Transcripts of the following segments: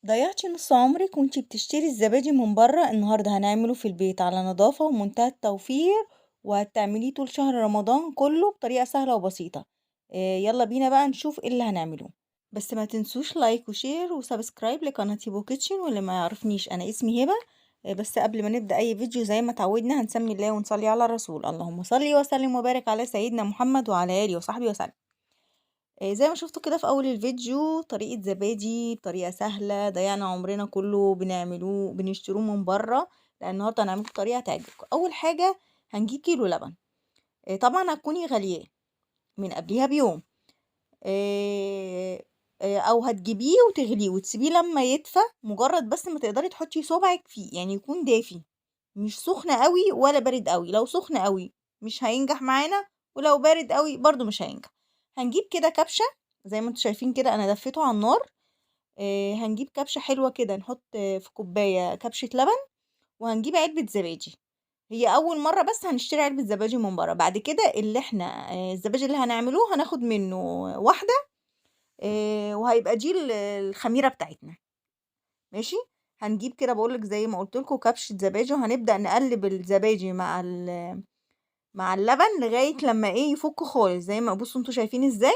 ضيعتي نص عمرك وانتي بتشتري الزبادي من بره. النهارده هنعمله في البيت على نظافة ومنتهى التوفير، وهتعمليه طول شهر رمضان كله بطريقة سهلة وبسيطة. يلا بينا بقى نشوف ايه اللي هنعمله. بس ما تنسوش like و share و subscribe لقناة هيبو كيتشن. واللي ما يعرفنيش انا اسمي هبة. بس قبل ما نبدأ اي فيديو زي ما تعودنا هنسمي الله ونصلي على الرسول، اللهم صل وسلم وبارك على سيدنا محمد وعلى اله وصحبه وسلم. زي ما شفتوا كده في اول الفيديو طريقة زبادي بطريقة سهلة، ضيعنا عمرنا كله بنعملوه بنشتروه من بره، لان النهارده هنعمله بطريقة تعجبكم. اول حاجة هنجيب كيلو لبن، طبعا هتكوني غالياه من قبليها بيوم، او هتجيبيه وتغليه وتسيبيه لما يدفى، مجرد بس ما تقدري تحطي صبعك فيه، يعني يكون دافي، مش سخن قوي ولا بارد قوي. لو سخن قوي مش هينجح معانا، ولو بارد قوي برضو مش هينجح. هنجيب كده كبشة زي ما انتم شايفين كده، انا دفيته على النار. هنجيب كبشة حلوة كده، نحط في كوباية كبشة لبن، وهنجيب علبة زبادي. هي اول مرة بس هنشتري علبة زبادي من بره، بعد كده اللي احنا الزبادي اللي هنعملوه هناخد منه واحدة، وهيبقى دي الخميرة بتاعتنا. ماشي، هنجيب كده بقولك زي ما قلت لكم كبشة زبادي، وهنبدأ نقلب الزبادي مع اللبن لغاية لما يفك خالص. زي ما بصوا انتوا شايفين ازاي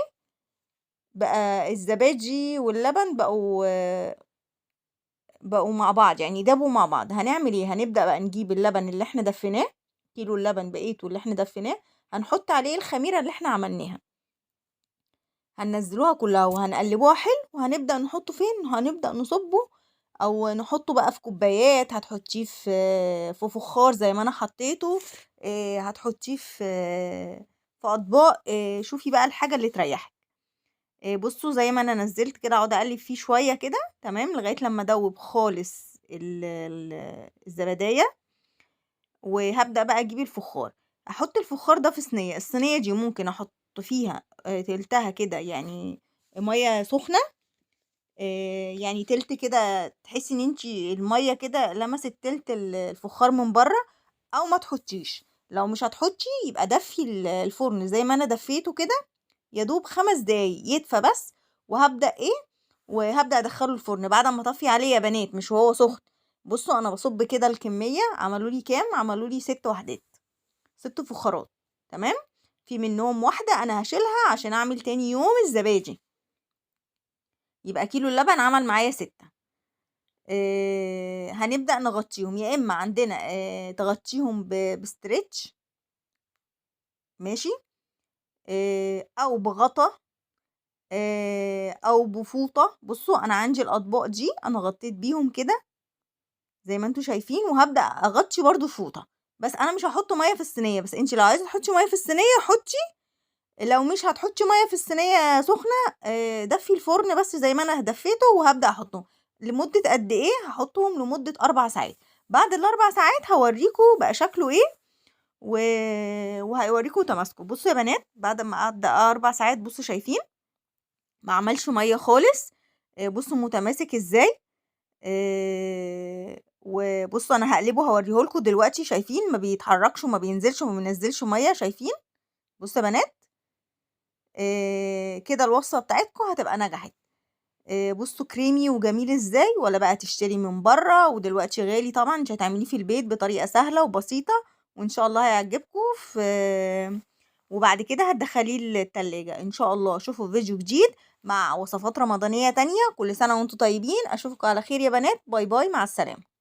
بقى الزبادي واللبن بقوا مع بعض، يعني دابوا مع بعض. هنعمل ايه؟ هنبدأ بقى نجيب اللبن اللي احنا دفيناه، كيلو اللبن بقيته اللي احنا دفيناه، هنحط عليه الخميرة اللي احنا عملناها، هننزلوها كلها وهنقلبوها حلو. وهنبدأ نحطه فين؟ هنبدأ نصبه او نحطه بقى في كوبايات، هتحطيه في فخار زي ما انا حطيته، هتحطيه في اطباق، شوفي بقى الحاجة اللي تريحك. بصوا زي ما انا نزلت كده، اقعد اقلب فيه شوية كده، تمام، لغاية لما ادوب خالص الزبدية. وهبدأ بقى اجيب الفخار، احط الفخار ده في صينية. الصينية دي ممكن احط فيها تلتها كده، يعني مية سخنة، يعني تلت كده، تحسي ان انتي المية كده لمست تلت الفخار من بره، او ما تحطيش. لو مش هتحطي يبقى دفي الفرن زي ما انا دفيته كده، يا دوب 5 دقايق يدفى بس. وهبدأ ايه؟ وهبدأ ادخله الفرن بعد ما اطفي عليه يا بنات، مش وهو سخن. بصوا انا بصب كده الكمية، عملوا لي كام؟ عملوا لي 6 وحدات، 6 فخارات، تمام. في منهم واحدة انا هشيلها عشان اعمل تاني يوم الزبادي، يبقى كيلو اللبن عمل معايا 6. هنبدأ نغطيهم، يا اما عندنا تغطيهم ب stretch، ماشي، او بغطا، او بفوطة. بصوا انا عندي الاطباق دي انا غطيت بيهم كده زي ما انتوا شايفين، وهبدأ اغطي برضو فوطة. بس انا مش هحط مية في الصينية، بس انتي لو عايزة تحطي مية في الصينية حطي، لو مش هتحطي مية في الصينية سخنة، دفي الفرن بس زي ما انا دفيته. وهبدأ احطهم لمدة قد ايه؟ هحطهم لمدة 4 ساعات. بعد ال4 ساعات هوريكم بقى شكله ايه، وهوريكم تماسكه. بصوا يا بنات، بعد ما قعد 4 ساعات بصوا شايفين ما عملش مية خالص، بصوا متماسك ازاي. وبصوا انا هقلبه هوريهولكوا دلوقتي، شايفين ما بيتحركش وما بينزلش وما بينزلش مية، شايفين؟ بصوا يا بنات، كده الوصفة بتاعتكم هتبقى نجحت. بصوا كريمي وجميل ازاي، ولا بقى تشتري من بره، ودلوقتي غالي طبعا، انت هتعمليه في البيت بطريقة سهلة وبسيطة، وان شاء الله هيعجبكم. وبعد كده هتدخليه التلاجة ان شاء الله. اشوفوا فيديو جديد مع وصفات رمضانية تانية. كل سنة وانتم طيبين، اشوفكم على خير يا بنات. bye bye، مع السلامة.